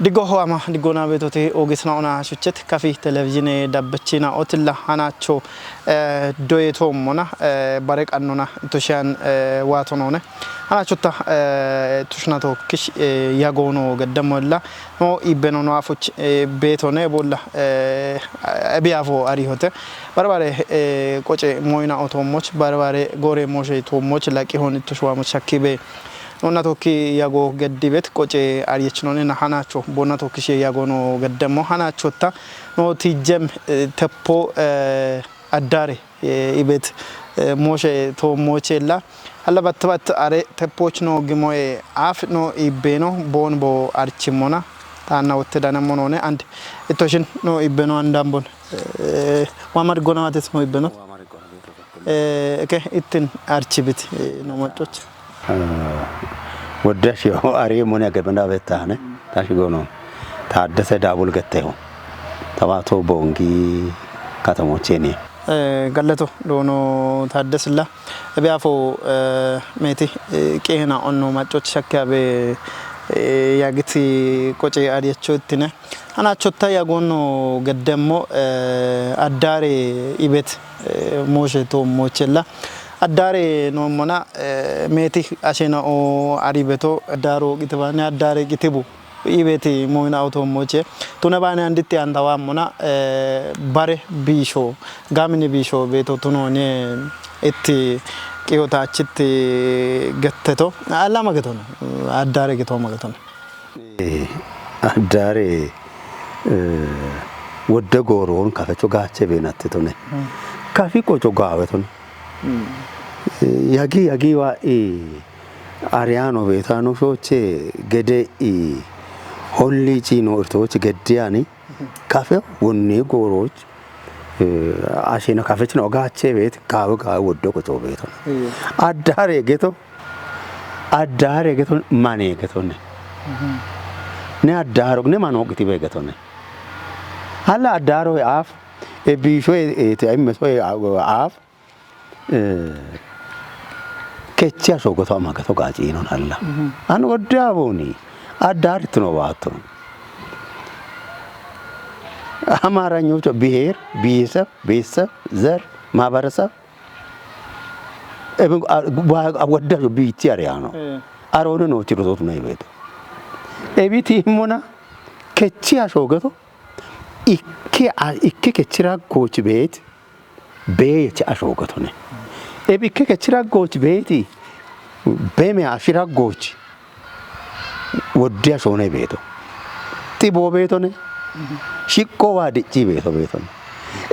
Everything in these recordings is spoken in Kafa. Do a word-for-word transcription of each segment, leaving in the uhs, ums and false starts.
Diggo ho'ama, diggo naabeetote oogisna ona shuchet kafi televizhiine dabbachina otilla hanacho, eh, doyetoommona, eh, bare qannona toshiyan, eh, waatonone. Hanachotta, eh, tushnato kish, eh, yagoono gaddamolla no ibbeno no afuch, eh, beetone bolla, eh, ebiafo arihote. Barbare, eh, qoce moyna otoommoch, barbare gore moshe toommoch, laqi hon tushwa moch shakkibe. Nonna tokki yago geddi bet qoce ariyechinone na hanacho, bona tokki she yago no geddemo hanachotta, no tijjem, eh, teppo, eh, addare, eh, ibet, eh, moshe to mochella. Alla bat bat are teppoch no gimoe af no ibbeno bon bo archimona. Tanna wotte dana monone and itoshin no ibbeno andambon. Eh, wamad gona wates no ibbeno. Eh, eke ittin archibit, eh, no maccoch. Eh, woddash yo are mone agebenda betane. Tash gono. Taaddese Daabul getteho. Tawaato Boongi katamocheni. Eh, gallato doono Taaddesilla. Ebiafo, eh, meeti, eh, qeehena onno maccoch shakke abe, eh, yagiti qoce ariyecho ittine. Hanachotta yagonno geddemmo, eh, addaare ibet, eh, moshe to mochella. Addaare noommona, eh, meeti ashena o aribeto addaaro qitibane addaare qitibu. Ibeti moyna oto moche. Tuna bane anditti antawammona, eh, bare bisho, gamini bisho beto tunone itti qiyotachitti getteto. Allama getono, addaare getoma getono. Eh, addaare, eh, wodde gooroon kafecho gaache beenattitone. Mm. Kafi qoco gaawetone. Mm. Eh, yagi, yagi wa, eh, Ariyaano beetano shoche gede i holli chino irtoch gediyani kafe wonni gooroch, eh, ashena kafechino ogaache beet gaawe gaawe woddo qoco beetone. Mm. Addaare geto Addaare geto mane getone. Mhm. Ne addaaro, ne mano gitibe getone. Alla addaaro e aaf, e bisho e, e te ayme so e a-, aaf, eh, kechi asho goto ama gato gaci inon alla. Mhm. An wodde aboni, addaar tino baatto. Amaranyocho biher, bisab, bisab, zar, mabarasab, Ebe, a, wa, a, wadda so bi ti are ano. Eh. Aro ne no tiro to na ibeto. Ebi ti mona kechi asho geto. Ikke a, ikke kechira gochi bet. Be ti asho geto ne. Ebi ikke kechira gochi beti. Be me ashira gochi. Wodde asho ne beto. Ti bo beto ne. Shikko wa dichi beto beto ne.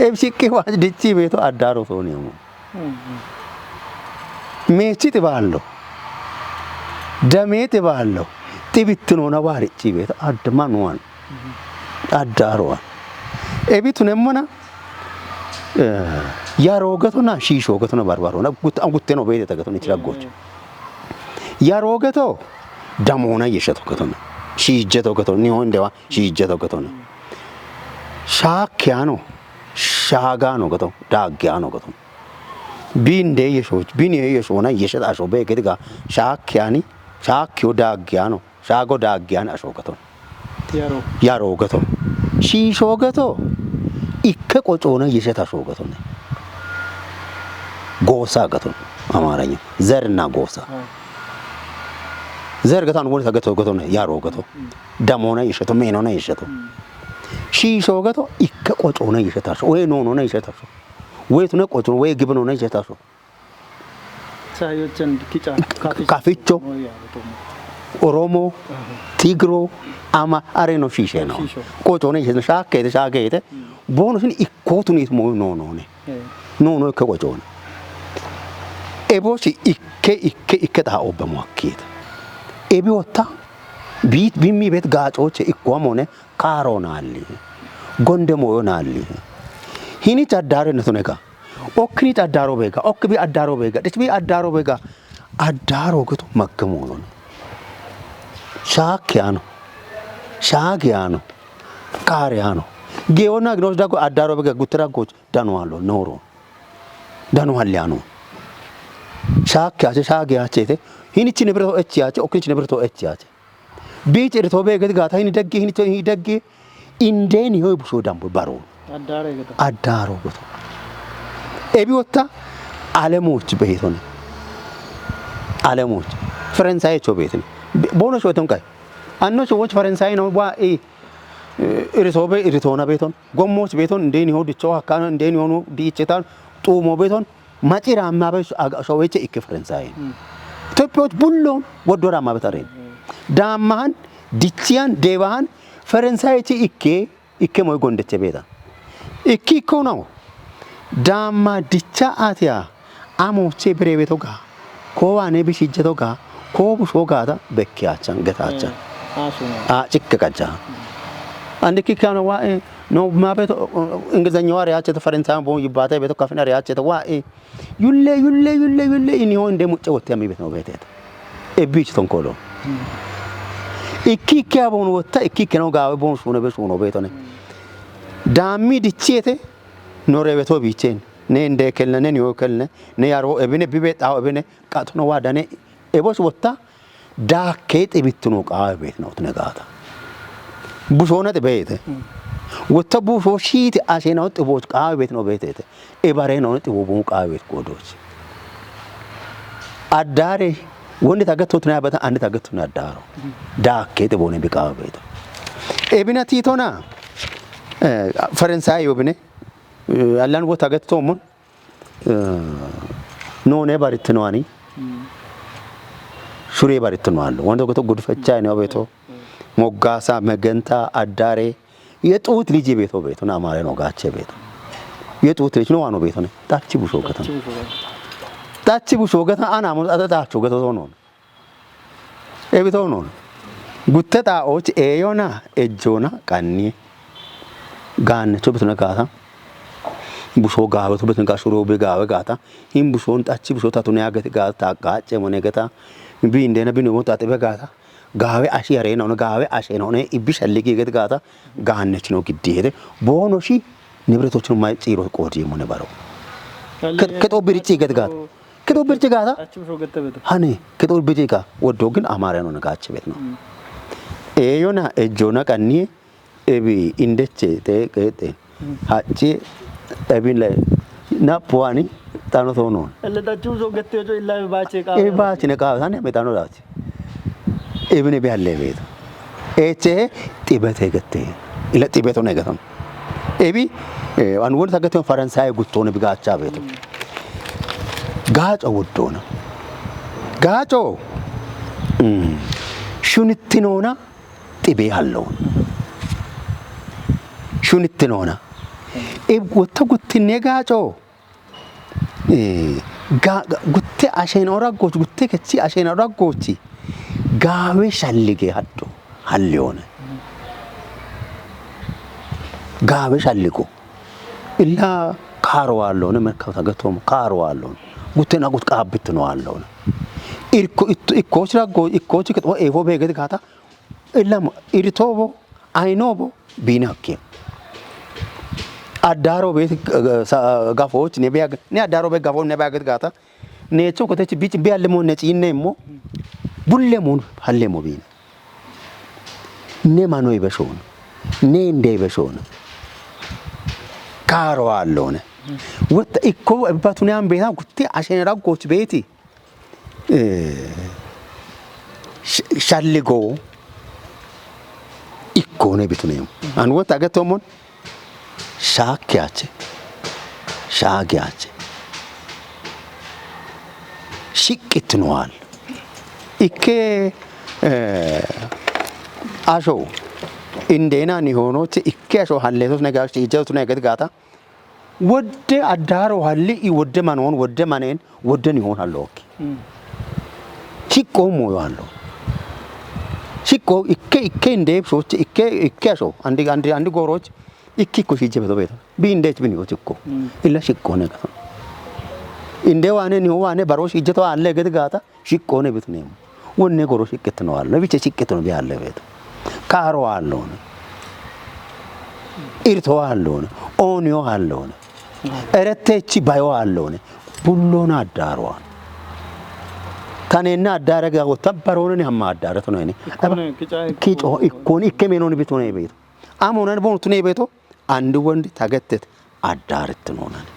Ebi shikke wa dichi beto adaro so ne mo. Meechi xibaallo, damee xibaallo, xibittinoona waaricci beeta adda manuwan, adda arowan. Ebi tunemmona, eh, yaroo gatona, shiishoo gatona, barbaroona, gut-, gutteno beeteta gatona, ichi raggocho. Yaroo gato, damoona yeshshato gatona, shiijjato gatona, nihoondewa, shiijjato gatona. Shaakkiyaano, shaagaano gato, daaggiyaano gato. Biin dee yeshooch, biin yeshoo na yeshet asho bee gediga shaakkiyaani, shaakkiyo daaggiyaano, shaago daaggiyaani asho gato. Yaroo. Yaroo gato. Shiishoo gato. Ikke qocoona yeshet asho gato ne. Goosa gato. Amaaranya. Zerna goosa. Haa. Zer gato an woni ta gato gato ne. Yaroo gato. Mm. Damoona yesheto, meenoona yesheto. Mm. Shiishoo gato ikke qocoona yeshet asho. Woy noonoona yeshet asho. Woy tune qoco, woy gibinoona yeshet asho. Sayochen kicha, kaficho. Kaficho. Oh, yeah, Oromo. Oromo, aha. Tigro, ama, are no shishe no. Shisho. Qocho ne shishe, shake de, shake de. Mm. Bono sin ikko tuni mo no, no ne. Eh. No, no, ikke qocho ne. Ebo si ikke, ikke, ikke ta obba mo akita. Ebi otta, bit, bimmi bet gacoche ikko amone, Kaaro naalli. Gonde moyo naalli. Hini caddaare ne tuneka. Okkini caddaaro beega. Okki bi addaaro beega. Dich bi addaaro beega. Addaaro gitu magge monon. Shaakki ano. Shaagi ano. Kaare ano. Geona gnos dago addaaro beega guttera goch dano alo noro. Dano halli ano. Shaakki ache, shaagi achete. Hini chine breto echi ache. Okkini chine breto echi ache. Biici irito beegeti gaata hini daggi, hini to-, hini daggi. Indeeni hoy busoo dambo baro. Addaare gata. Addaaro goto. Ebi wotta alemoch beetone. Alemoch. Ferensayecho beetone. Bono shoton kai. Anno showoch Ferensaye no wa i, eh, irito be, iritona beeton. Gommoch beeton, indeeni ho dicho hakkano, indeeni ho dichetan, xumo beeton. Macira ammabe showeche ikke Ferensaye. Itophiyoch bullon wodora ammabe taren. Daammahan, dichiyan, deebahan, Ferensayechi ikke, ikke moy gondeche beeta. Ikki ikko nawo. Daamma dicha atiya amoche berebeto ga. Ko wane bishijjeto ga. Ko busho gata bekki achan, geta achan. A, cikke kajja. Andi kikkano wa, eh, no mabe to, eh, Ingilizanyo wa reache to, Ferensaye bon yibate beto kafina reache to wa, eh, Yulle, yulle, yulle, yulle, ini ho inde mucce wotte ami beetino beetete. E biichi tonkolo. Ikki ikke abon wotta, ikki ikke no gaawe bon shuno be shuno beetone. Daammi dichiete, no rebeto biichen. Ne inde kelne, ne niyo kelne, ne yaro ebine, bibe xawo ebine, qatono wa dane, ebos wotta, Daakkee xibittino qaawe beetinooti ne gaata. Bushoona xibeete. Wotta bushoo shiiti asheenaho xibooch qaawe beetino beeteete. Ebareenaho xiboo buu qaawe beet goodooch. Addaare, wonni tagettootine abata, anni tagettootine addaaro. Daakkee xiboone bi qaawe beeto. Ebina tiitona, eh, Ferensaye yobine, eh, allan wo tagettoomon, Eh, none barittinoani, shure barittinoallo. Wonto goto gudfecha ne obeto. Moggasa, megenta, addare. Yexuut lij beto beto, na amare no gache beto. Yexuut lij no wano beto ne. Tachi busho gata. Tachi busho gata, ana mo ada tacho gata sonon. Ebito non. Gutte xaa'oochi eeyona ejjoona qanniye. Gaannecho bitune gaata. Bushoo gaawe tu bitune gaashuroo bi gaawe gaata. Hin bushoon xachi bushoo tatune ageti gaata ta gaacce mone geta. Bi indeena binu mo taxibe gaata. Gaawe ashi yareena one gaawe asheena one ibbi shalligi geti gaata. Gaannechino giddeete. Boono shi nibiretochino may xiiro qoodiye mone baro. Ke-, kexo birichi geti gaata. Kexo birci gaata? Achi busho gette beto. Hane, kexo birci ga. Woddo gin Amare no gache bet no. Eyona ejjona qanni ebi indeche te qexe. Hachi ebin le na puani tano tono. Elle achi busho gette jo illa bache ka. E bache ne ka hane me tano dachi. Ebine be halle beto. Eche xibete gette. Ila xibeto ne gatam. Ebi, eh, an won tageto Faransaye guttone bi gacha beto. Gaaco woddoona. Gaaco, mm, shunittinoona xibe halloona. Shunittinoona. E wotta guttinne gaaco, eh, ga-, ga-, gutte asheenaho raggoochi, gutte kechi asheenaho raggoochi gaawe shallige haddo, halliyoona. Gaawe shalligo. Illa kaaro waalloone, merkabta gatoom kaaro waalloone. Gutten agut qaabbitino waalloone. Irko itto, ikkoochi raggo, ikkoochi kexo eefo beegeti gaata. Illa mo, irtoobo, aynoobo, biine hakkiya. Addaaro beeti, eh, sa-, gafoochi ne beeg-, ne addaaro beet gafoo ne beegeti gaata. Neecho kotechi bichi bi allemo ne ciinne immo. Bullemo, hallemo biine. Ne manoy beshoona, ne indey beshoona, kaaro waalloone. Wotta ikko batune ambeeta gutte ashene raggooch beeti, eh, sh-, shalligo ikkoone bituneemo. An wotta agetoommon, Shaakkiyache, shaagiyache, shiqqittinowal. Ikke, eh, asho, indena nihoonoche, ikke asho halleetot ne gaata, shiijjetot ne gati gaata. Wodde addaaro halli, i wodde manoon, wodde maneen, wodde nihoon hallookki. Mm. Shiqqoo mooyo hallo. Shiqqoo ikke, ikke indeeb shooche, ikke, ikke asho, andi, andi, andi gooroch, Ikkikko shiijje beto beto. Bi indech bini otikko. Mm. Illa shiqqoone gato. Inde waane niho waane baro shiijje to alle gedi gaata shiqqoone bitneemo. Wonne goro shiqqitino alle. Biche shiqqitino bi alle beto. Kaaro alloone. Irto alloone. Ooniyo alloone. Mm. Erettechi bayo alloone. Bulloona addaaro alloone. Tanenna addaare ga wotta baroonani hamma addaare tono yene. Ikkone kica ikko- Kico ikkoni ikke meenoni bitone beeto. Amonan bon tune beeto. Andu wondi tagettet addaare tinonani.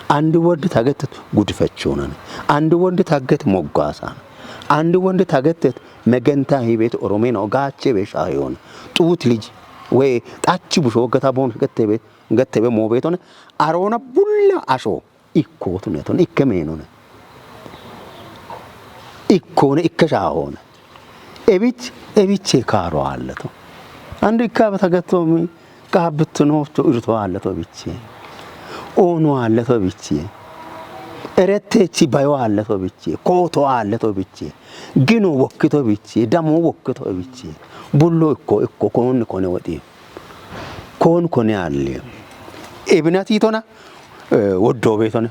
Andu wondi tagettet gudifechonani. Andu wondi tagget moggaasana. Andu wondi tagettet megenta hibeet Oromeno gaache be shayon. Xuut lij we xachi busho gata bon gette be gette be mo beetone. Arona bulla asho. Ikkootu ne ton, ikke meenone. Ikkoone, ikke shaahone. Ebich, ebiche kaaro aalleto. Andi ikke abata gattomi, qaabbittinoocho irto aalleto ebiche. Oono aalleto ebiche. Eretteechi bayo aalleto ebiche. Kooto aalleto ebiche. Gino wokkito ebiche. Damo wokkito ebiche. Bullo ikko, ikko, koonni kone woxi. Koon kone aalli. Ebinatitona, eh, woddoobeetone.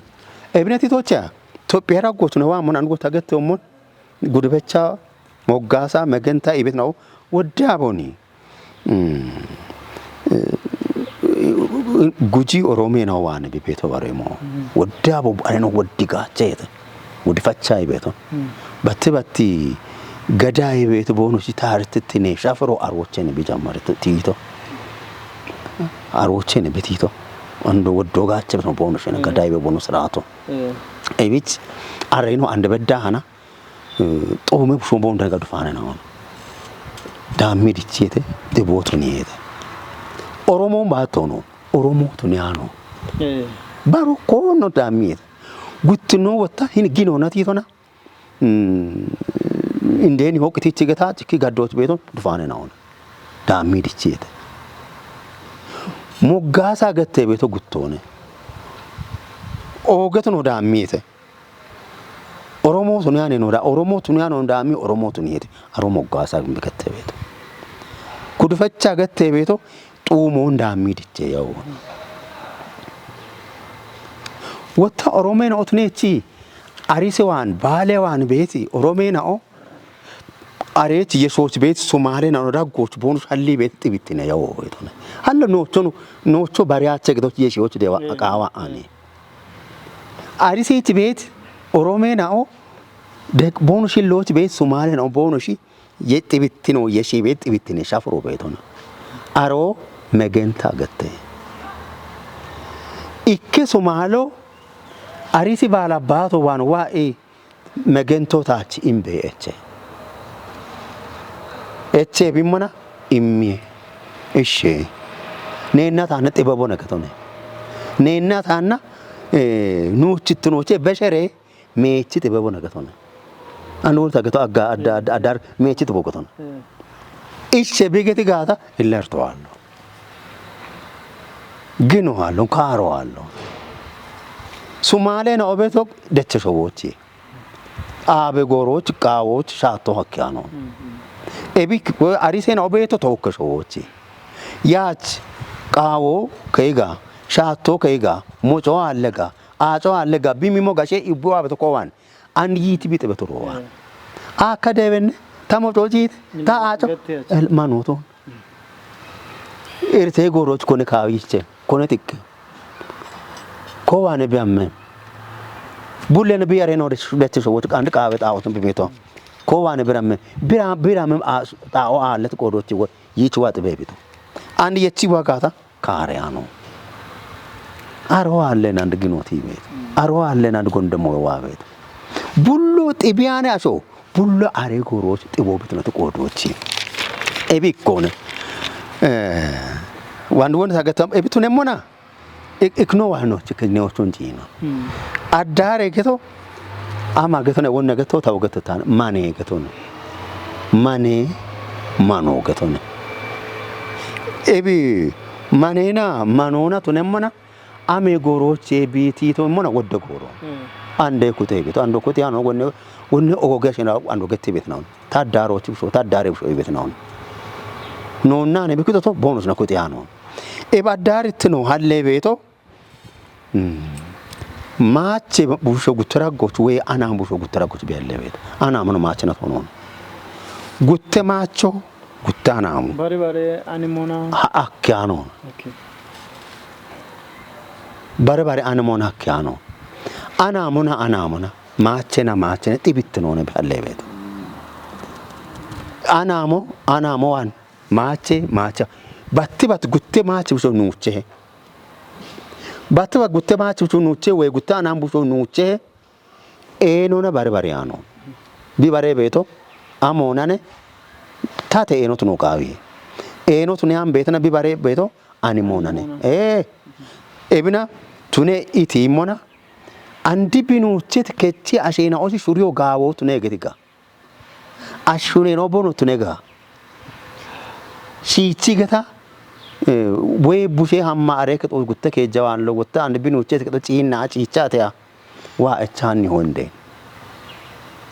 Ebinatitocha, Itophiya raggoochune waa mon ango tagetteommon, gudibecha, moggaasa, megenta, ibet nao, woddaaboni. Mm. Eh, Guji Oromee nao waane bibeeto bareemo. Mm. Woddaabo aneno woddi gaacheete. Woddi fachaa ibeeto. Mm. Batti batti gadaa ibeeto boono si taarittine shafiro aroochene bijammare tiito. Aroochene bitiito. Ando woddo gaache beeto boono shene Mm. gadaa ibe boono siraato. Mm. Ebich arreeno ande bedda hana. Eh, xoome busho boon daga dufaane nao. Daammi dichiete, debootu niete. Oromoon baattono, Oromootu niyaano. Eh. Baro koonno daammiete. Guttino wotta hin gino natiitona. Mm, indeeni hoqqitichi geta, cikki gaddooti beeto dufaane naona. Daammi dichiete. Moggaasa gette beeto guttoone. Oogetono daammiete. Oromoo tuni ane no da, Oromoo tuni ano daami, Oromoo tuni yeti. Aro moggaasa gumbi gette beeto. Kudufacha gette beeto, xuumoon daami diche yawo. Wotta Oromeen otnechi, Arise waan, Baale waan beeti, Oromeen o, Areechi Yesuus beeti, Sumaale nano daggoch boonu halli beeti xibittine yawo beetone. Hallo noocho, noocho bariyache gedoch Yesuus dewa Mm. aqaawa ani. Arisichi beeti, Oromee na'o, dek boonu shi loochi beeti, Sumaale na'o boonu shi, ye xibittino, ye shi beeti xibittine shafuro beetona. Aro megenta gette. Ikke Sumaalo, Arisi baala baato waan waa'e megento taachi imbe eche. Eche bimmana immiye. Ishe. Neenna taanna xibabo nagatone. Neenna taanna, eh, nuuchittunoche beshere meechi xibabo nagatone. Anu ta gato agga adda, adda, adar meechi xibo gatone. Eh. Ishe bigeti gaata illerto allo. Gino allo, kaaro allo. Sumaale na obeto deche showochi. Aabe gooroch, qaawoch, shaatto hakkiyaano. Ebi, Arisena obeeto tookke shoochi. Yaach, qaawo keiga, shaatto keiga, moco aallega, aaco aallega, bimimo gashe ibbu aabeto kowan. An yiiti bite beto rowan. Akka debenne, ta moco jiite, ta aaco, el manoto. Irtee gooroch kone kaawiche, kone tikke. Kowane biyamme. Bullene biyare no dech, dech so wot and qaawe xaawotun bimito. Kowane biramme. Bira, biramme a, xaawo aallet qoodochi wo. Yichi wa xibe bito. And yechi wa gaata kaare ano. Aro allen and ginoti beet. Aro allen and gondemo wa beet. Bullo xibiyane aso. Bullo are gooroch xibo bitnati qoodochi. Ebi ikkone. Eh, wandu won sagatam ebi tunemmona. Ik-, ikno wano chik ne ochun chino. Mm. Adare geto, ama geto ne wonna geto, tawo geto tan, mane geto ne. Mane, mano geto ne. Ebi, mane na, mano na tunemmona, ame gooroche biti to mona wodde gooro. Mm. Ande kute geto, ando kute ano wonne, wonne ogo geshina ando gette bet naun. Tadaro chibso, tadare bso bet naun. No nane bikito to bonus na kute ano. Eba darit no halle beeto. Mm. Maache busho guttara goch we anam busho guttara goch belle beeto. Anam no maache na tonon. Gutte maacho, gutte anam. Bare bare animona. Ha, akkiano. Okay. Bare bare animona akkiano. Anamona, anamona. Maachena, maachena, xibittinoone balle beeto. Anaamo, anaamo wan. Maache, maacha. Batti bat gutte maachi busho nuuche. Batti bat gutte maachi busho nuuche, we gutte anam busho nuuche. Eenona bare bare ano. Bi bare beeto, amonane, tate eenotu no gaawi. Eenotu ne am beetana bi bare beeto, ani monane. Ee, ebina, tune iti mona, andi binuuchet kechi ashena osi shuriyo gaawo tune getiga. Ashune no bono tune ga. Shiichi geta, ee, we bushe hamma are keto gutte ke jawan lo gutte andi binuuchet keto ciinna ciichate ya. Wa echanni honde.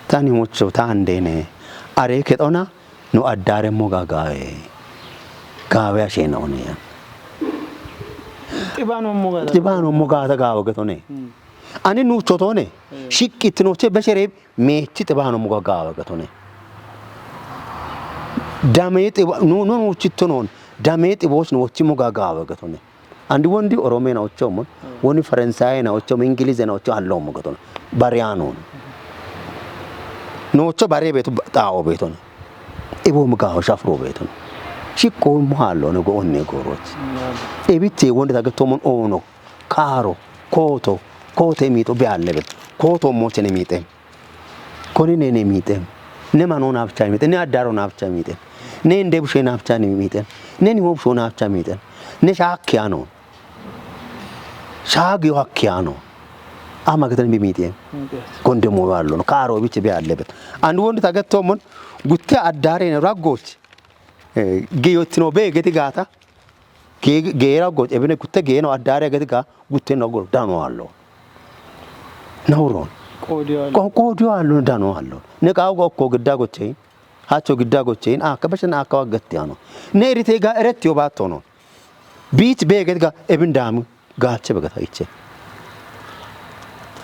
Tani mucho tandene. Are ketona no addare mo gagawe. Gawe ashena one ya. Xibano mo gata. Xibano mo gata gawe getone. Mm. Ani nuuchotone. Mm. Shiqqitinoche beshere meechi xibano mo gagawe getone. Dame xiba-, nu, nu, nuuchittonon. Dame xibos no wochi mo gagawe getone. Andi wondi Oromena ochomo, mm, woni Faransayena ochomo, Ingilizena ochomo, allommo gotono. Bariyanon. Nocho bare beto, ba-, tao beton. Ebo mga shafro beton. Shikko mo hallo no go onne gorot. Mm. Ebitte wondi tage tomon ono. Karo, koto, kote mito be alle bet. Koto mo chene mite. Koni ne ne miixen. Ne mano naafcha miixen. Ne addaro naafcha miixen. Ne inde bushe naafcha miixen. Ne niho busho naafcha miixen. Ne shaakkiyaano. Shaagiyo hakkiyaano. Ama geten bi miixen. Miixen. Konde mo wallo. Kaaro biche be allebet. And wondi tagetto mon gutte addare ne raggoch. Eh, geyottino be geti gaata. Ge-, geera goch, ebine gutte geeno addaare geti ga, gutte no go, dano allo. Nauron. Qoodiyo allo. Qo-, qoodiyo allo, dano allo. Ne qaawo go okko gidda gochein, hacho gidda gochein, aka bashan aka wa gatti ano. Ne erite ga, erettiyo baattono. Biich be geti ga, ebin daamu, gaache be gata iche.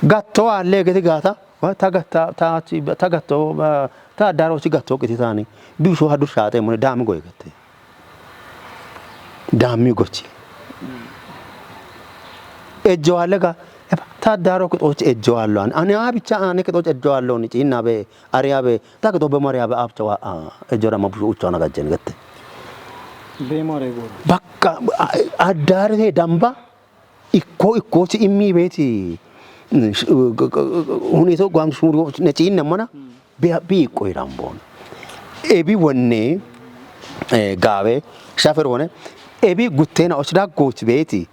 Gatto alle geti gaata, Wa ta ga-, ta, ta, ta gatto, ah, ta addaaroochi gatto qititaani. Bishu hadu shaaxe mune daami goy gatte. Daami gochi. Ejjo alle ga, eba, ta addaaro qixoochi ejjo allo ani. Ani a bicha ane qixoochi ejjo allo ni ciinna be, ariya be, ta qixoo be mariya be a bicha wa, ah, ejjo rama bushu ucho na gajjen gatte. Be mare goro. Bakka, ah, addaare te damba, Ikko, ikko si immi beeti, mm, sh-, g-, g-, g-, huneto gwam shuri ne ciinne mana, mm, bi, bi ikko iramboon. Ebi wonne, eh, gaawe, shafer wone, ebi gutteena osi daggoch beeti,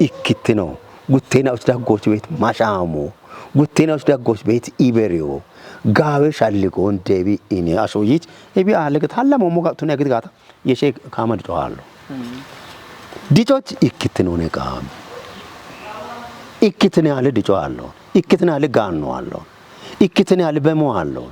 ikkittino, gutteena osi daggoch beeti, mashaamo, gutteena osi daggoch beeti, iberiyo, gaawe shalligoon deebi ine aso yich, ebi aale git halla momo ga-, tune git gaata. Yeshe kaama dico haallo. Mm. Dicoch ikkittinoone qaami. Ikkittine ale dico haallo. Ikkittine ale gaanno haallo. Ikkittine ale bemo haallo.